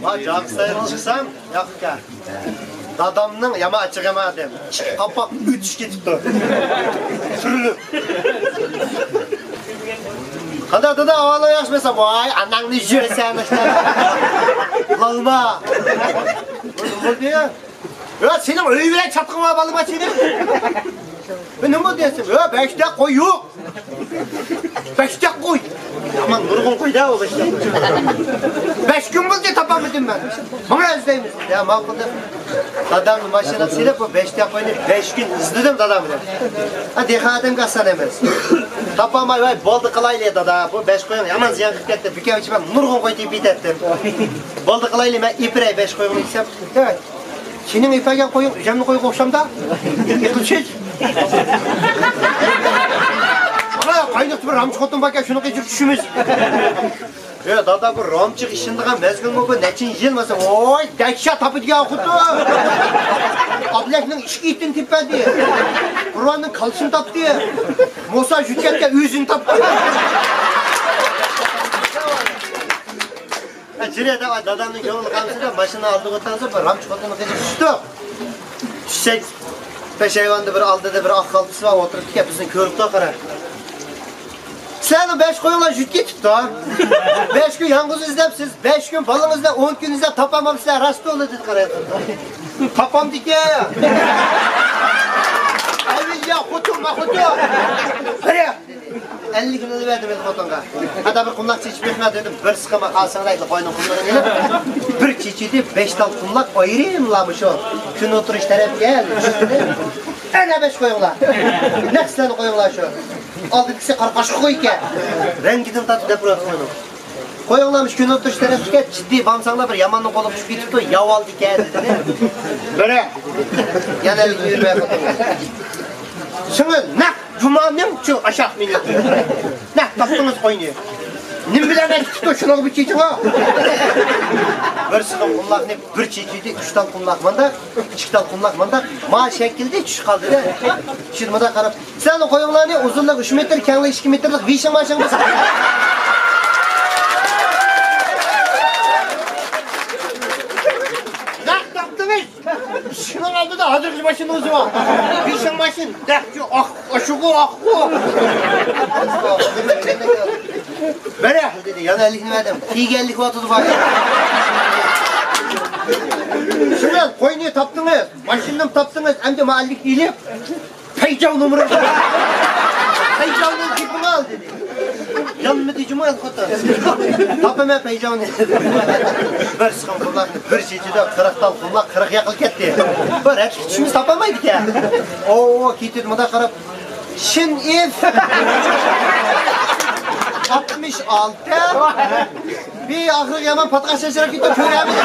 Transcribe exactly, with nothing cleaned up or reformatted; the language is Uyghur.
ھا، جاغىستايغا چىقسام، ياق ئىكەن. دادامنىڭ يامان ئاچچىقى يامان ئادەم. ئىككى قاپاق ئۆتۈش كېتىپتۇ. سۈرۈلۈپ. قانداق دادا، ئەھۋالىڭ ياخشىمۇ دېسەم، ۋاي، ئاناڭنى يۈرسەن، لالما. بولدى. يا، سېنىڭ ئۆي بىلەن چاتىقىڭ بار، بالىما سېنىڭ. نېمە دېسەم، يا، بەشتە قوي يوق. بەشتە قوي. يامان نۇرغۇن قوي-دە ئۇ بەشتە قوي. بەش كۈن بولدى، تاپالمىدىم مەن. ماڭا ئىزدەيمىز. يا، ماقۇل دەپ. دادامنى ماشىنىغا سېلىپ، بۇ بەشتە قوينى بەش كۈن ئىزدىدىم دادام بىلەن. ھە، دېھقان ئادەمگە ئاسان ئەمەس. تاپالماي، ۋاي، بولدى قىلايلى دادا. بۇ بەش قويۇڭ يامان زىيان قىلىپ كەتتى. بىكەم ئىچىمەن نۇرغۇن قوي تېپىپ كەتتىم. بولدى قىلايلى، مەن ئېپىرەي بەش قويۇڭنى دېسەم، ھە، سېنىڭ ئېپەرگەن قويۇڭ ئۆزۈمنىڭ قويىغا ئوخشامدا؟ ئېقىلسىز. قاينىقتى بىر رامچى خوتۇن باركەن، شۇنى قېچىرىپ چۈشىمىز. يا دادا، بۇ رامچىغا ئىشىنىدىغان مەزگىلمۇ بۇ، نەچچىنچى يىل مانا، ۋوي، دەھشەت تاپىدىغان خوتۇن. ئابلەكنىڭ ئىككى ئېتىنى تېپەلدى. قۇرئاننىڭ كالىسىنى تاپتى. موسا جۈتكەتكەن ئۆزىنى تاپتى. جىرىيە دەپ، دادامنىڭ كۆڭلى قالمىسۇن دەپ، ماشىنا ئالدىغا ئولتۇرسا، بىر رامچى خوتۇننىڭ قېشىغا چۈشتۇق. چۈشسەك، پېشايۋاندا بىر ئالدىدا بىر ئاق خالتىسى بار، ئولتۇرۇپتىكەن، بىزنى كۆرۈپتۇ، قارا. سىلەرنىڭ بەش قويۇڭلار يۈت كېتىپتۇ. بەش كۈن يالغۇز ئىزدەپسىز، بەش كۈن بالىڭىزنى ئون كۈن ئىزدەپ تاپالماپسىلەر، راست بولدى دېدى، قارا. تاپامدىكەن. ئەۋلىيا خوتۇن، ما خوتۇن. قارا. ئەللىك مىڭ بەردىم ئەللىك خوتۇنغا. ھەدە بىر قۇملاق چېچىپ بېقىڭلار دېدىم. بىرسى قىلما قالسىڭلار، قوينىڭ قۇملىقىنى ئېلىپ، بىر چېچىدى، بەش تال قۇملاق ئايرىملا مۇشۇ كۈن ئولتۇرۇش تەرەپكە. ئەنە بەش قويۇڭلار. نەق سىلەرنىڭ قويۇڭلار شۇ. ئالدىدىكىسى قارا قاشقا قوي ئىكەن. رەڭگىدىن تارتىپ دەپ قويۇڭ. قويۇڭلار مۇشۇ كۈن ئولتۇرۇش تەرەپكە، جىددىي بارمىساڭلار بىر ياماننىڭ قولىغا چۈشۈپ كېتىپتۇ، ياۋالدى ئىكەن دېدى. بىرى. يەنە ئېلىپ يۈرمەي خوتۇن. شۇڭا نەق جۇمانىڭ شۇ ئاشاق مىللىتى. نەق تاپتىڭىز قوينى. نېمە بىلەن ئەكىتىپتۇ شۇنىڭغا بىر چېچىڭ. بىر سىقىم قۇملاقنى بىر چېچىدى، ئۈچ تال قۇملاق مانداق، ئىككى تال قۇملاق مانداق. ما شەكىلدە چۈشۈپ قالدى-دە. چۈشۈپ مۇنداق قاراپ، سىلەرنىڭ قويۇڭلارنى ئۇزۇنلۇقى ئۈچ مېتىر، كەڭلىكى ئىككى مېتىرلىق ۋېشىڭ ماشىنىڭىز. نەق تاپتىڭىز. ئىشىكنىڭ ئالدىدا ھازىرقى ماشىنىڭىز بار. بېشىڭ ماشىنا، دەقچۇ، ئاق، ئاشۇغۇ، ئاققۇ. بەرە دېدى، يەنە ئەللىكنى بەردىم. كىيگەنلىك ۋاتىدۇ بار. شۇڭا قوينى تاپتىڭىز، ماشىنىنى تاپتىڭىز، ئەمدى ما ئەللىك ئېلىپ، پەيجاۋ نومۇرۇڭ. پەيجاۋنى تېپىپ ئال دېدى. يانمىدى جۇمۇ ئەل خوتۇن. تاپىمەن پەيجاۋنى. بىر سىقىم قۇملاقنى بىر چېچىدە قىرىق تال قۇملاق قىرىق ياقىلىپ كەتتى. بىر رەتلىك چۈشىمىز تاپالمايدىكەن. ئوۋ، كېتىدۇ مۇنداق قاراپ. شىن ئىف. ئاتمىش ئالتە. بىر ئاخىرى يامان پاتقاق شاشىراپ كېتىپ كۆرەمىز.